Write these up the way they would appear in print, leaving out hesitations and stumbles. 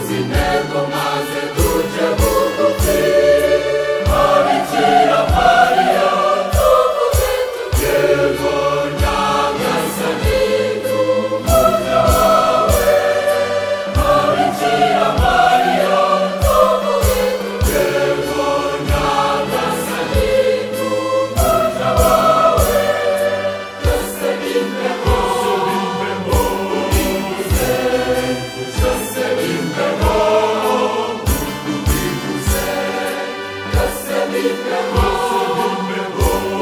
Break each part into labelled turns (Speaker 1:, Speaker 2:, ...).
Speaker 1: duhuze intego maze duce bugufi Bikira Mariya tuvuge tuti yego Nyagasani umuja wawe Bikira Mariya tuvuge tuti yego Nyagasani umuja wawe Byose bimbeho ubivuze byose bimbeho ubivuze byose bimbeho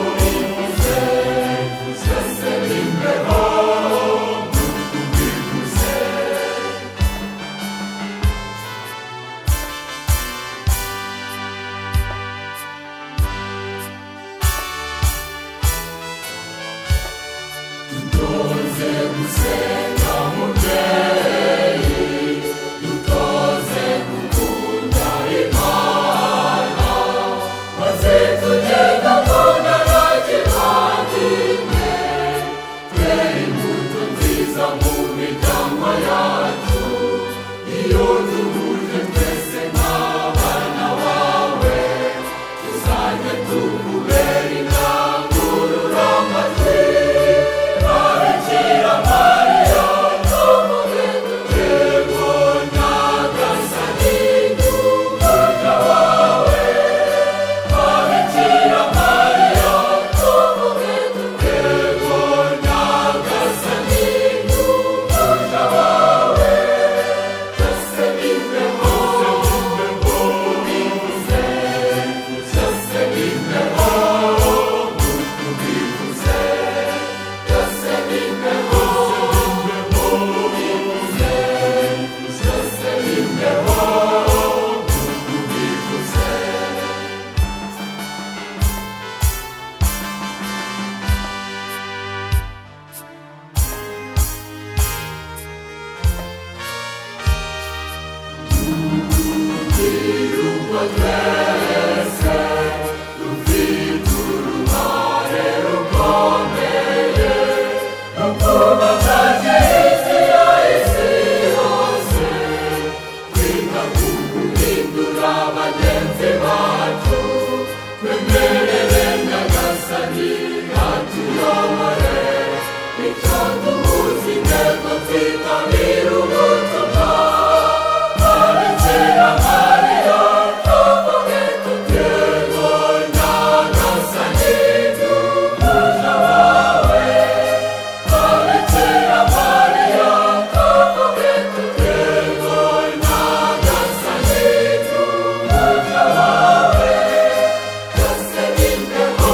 Speaker 1: ubivuze byose bimbeho ubivuze. Dutoze gusenga mubyeyi dutoze gukunda Imana maze tujye dukundana kivandimwe twere imbuto nziza mu miryango yacu iyo duhuje twese nk'abana bawe tuzajya tukubera indangururamajwi Bikira Mariya tuvuge tuti yego Nyagasani umuja wawe Bikira Mariya tuvuge tuti yego Nyagasani umuja wawe byose bimbeho ubivuze byose bimbeho ubivuze byose bimbeho ubivuze byose bimbeho ubivuze. Rubyiruko twese dufite uruhare rukomeye mu kubaka Kiliziya isi yose kwita ku guhindura bagenzi bacu twemerere Nyagasani atuyobore bityo duhuze intego twitabire ubutumwa Bikira Mariya tuvuge tuti yego Nyagasani umuja wawe Bikira Mariya tuvuge tuti yego Nyagasani umuja wawe byose bimbeho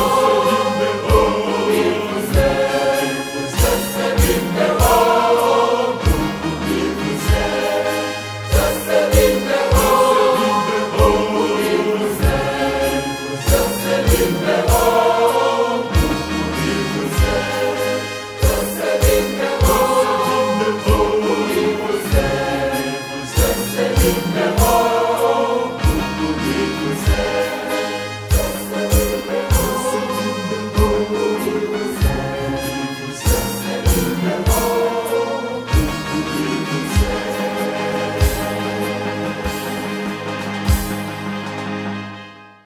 Speaker 1: ubivuze byose bimbeho ubivuze byose bimbeho ubivuze byose bimbeho ubivuze byose bimbeho ubivuze byose bimbeho.